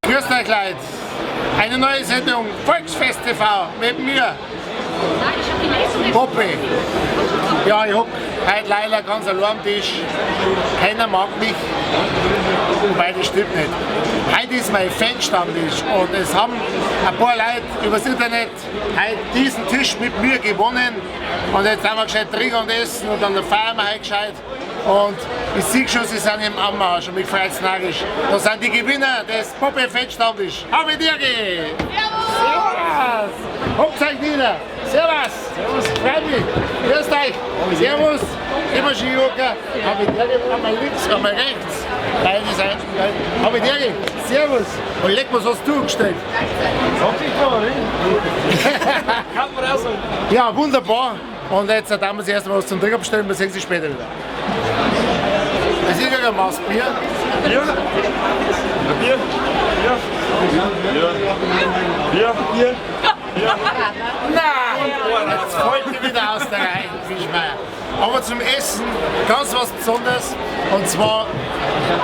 Grüßt euch Leute! Eine neue Sendung Volksfest TV mit mir, Poppe. Ja, ich hock heute leider ganz allein am Tisch. Keiner mag mich, wobei das stimmt nicht. Heute ist mein Fanstammtisch und es haben ein paar Leute übers Internet heute diesen Tisch mit mir gewonnen. Und jetzt haben wir gescheit trinken und essen und dann feiern wir heute gescheit. Und ich sehe schon, sie sind im Anmarsch und mich freut's narrisch. Das sind die Gewinner des Poppe Fanstammtisch. Habe die Ehre! Servus! Hockt euch nieder! Servus! Servus! Freut mich! Grüßt euch! Servus! Immer Skihocker! Habe die Ehre, einmal links, einmal rechts. Beide Seiten. Habe die Ehre! Servus! Und leck, was hast du gestellt? Kann man auch sagen. Ja, wunderbar. Und jetzt haben wir sich erstmal was zum Trinken bestellen, wir sehen sich später wieder. Das ist ja ein Maß Bier. Bier? Bier? Bier? Bier? Bier? Bier? Nein, jetzt fällt mir wieder aus der Reihe, Fischmeier. Aber zum Essen ganz was Besonderes und zwar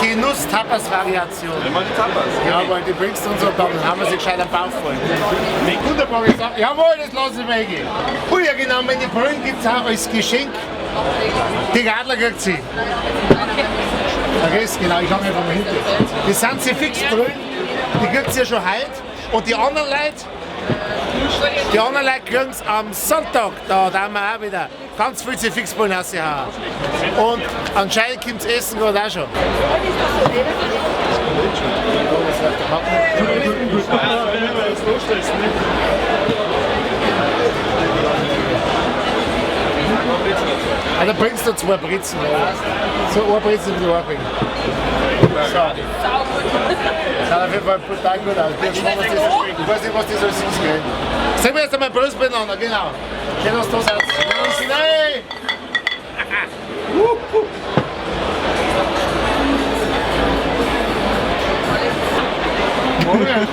Genuss-Tapas-Variation. Immer die Tapas. Jawohl, die bringst du uns und dann haben wir sie gescheit am Bauch voll. Wunderbare Sache. Jawohl, das lasse ich mir gehen. Oh ja, genau, meine Brillen gibt es auch als Geschenk. Die Radler kriegt sie. Vergiss, genau, ich habe mir von hinten. Das sind sie fix Brillen, die kriegt sie ja schon heute. Und die anderen Leute, kriegen es am Sonntag. Da haben wir auch wieder ganz viel zu fix Brillen rausgehauen. Und anscheinend kommt das Essen gerade auch schon. Ah, da bringst du zwei Brezen. Oder? So eine Brezen will ich auch bringen. So. Schaut auf jeden Fall brutal gut aus. Ich bin gespannt, was das, ich weiß nicht, was das alles ist. Gell? Sehen wir jetzt einmal Brust beieinander, genau. Schön, dass du da seid. Nein! Moment.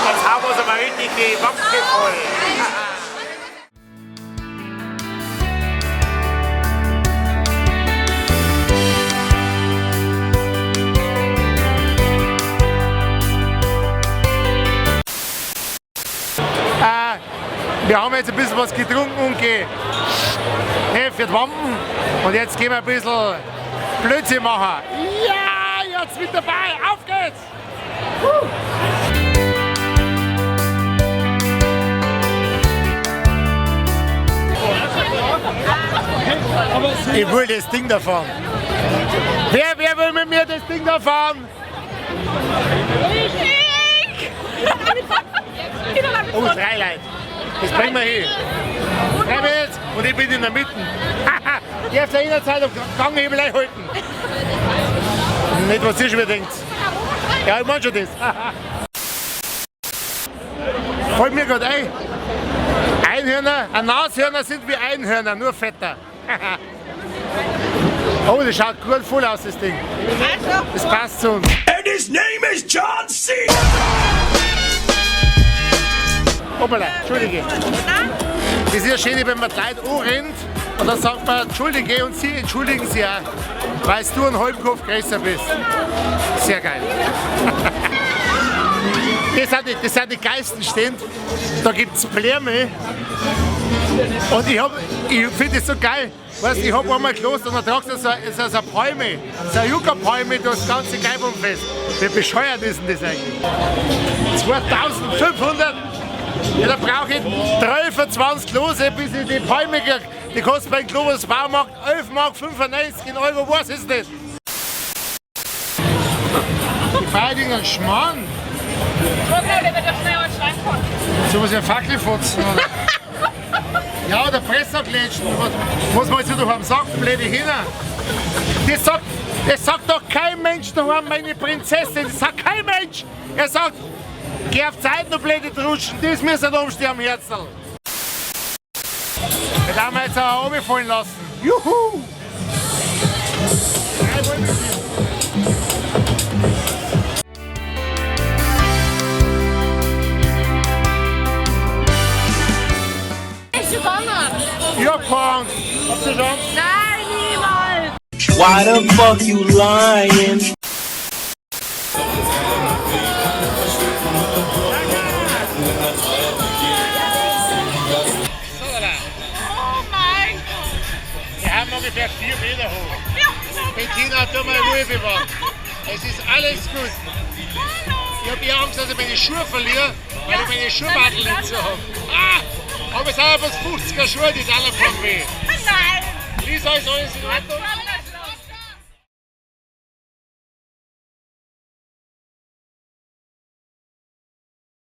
Jetzt haben wir uns aber richtig die Wampe voll. Wir haben jetzt ein bisschen was getrunken und für die Wampen. Und jetzt gehen wir ein bisschen Blödsinn machen. Ja, jetzt mit dabei. Auf geht's! Ich will das Ding da fahren. Wer will mit mir das Ding da fahren? Ich! Oh, drei Leute. Das bringen wir hin. Drei Mädels und ich bin in der Mitte. Ich darf da jederzeit auf Ganghebel einhalten. Nicht, was ihr schon wieder denkt. Ja, ich mein schon das. Fällt mir gerade ein. Einhörner, ein Nashörner sind wie Einhörner, nur fetter. Oh, das schaut gut voll aus, das Ding. Das passt zu uns. And his name is John C. Hoppala, Entschuldige. Das ist ja schön, wenn man die Leute anrennt und dann sagt man Entschuldige und sie entschuldigen sich auch, weil du einen halben Kopf größer bist. Sehr geil. Das sind die geilsten Stände. Da gibt's Blärme. Und ich finde es so geil. Weißt du, ich hab einmal gelost und dann tragst du so eine Palme, so eine Yucca-Palme durchs ganze Gleibumfest. Wie bescheuert ist denn das eigentlich? 2500? Ja, da brauche ich 23 Lose, bis ich die Palme krieg. Die kostet beim Globus Baumarkt 11,95 Mark in Euro, was ist das? Die feiern einen Schmarrn. Okay, der wird doch schnell was reinkommen. So was wie ein Fackelfotzen, oder? Ja, der Presserkletschen. Was meinst du daheim sagt, blöde Hähner? Das sagt doch kein Mensch daheim, meine Prinzessin. Das sagt kein Mensch. Er sagt, geh auf Zeit noch blöde Druschen, das müssen umstehen am Herzl. Das haben wir jetzt auch runterfallen lassen. Juhu! Ist gegangen. Ich hab keine Angst. Habt ihr schon Angst? Nein, niemals. Why the fuck you lying? Oh mein Gott. Wir haben ungefähr 4 Meter hoch. Ja. Bettina, tu mal Ruhe bewahren. Es ist alles gut. Ich habe eher Angst, dass ich meine Schuhe verliere, weil ich meine Schuhbadel nicht so habe. Ah! Aber es sind aber 50er Schuhe, die sind alle von weh. Nein. Lisa, ist alles in Ordnung?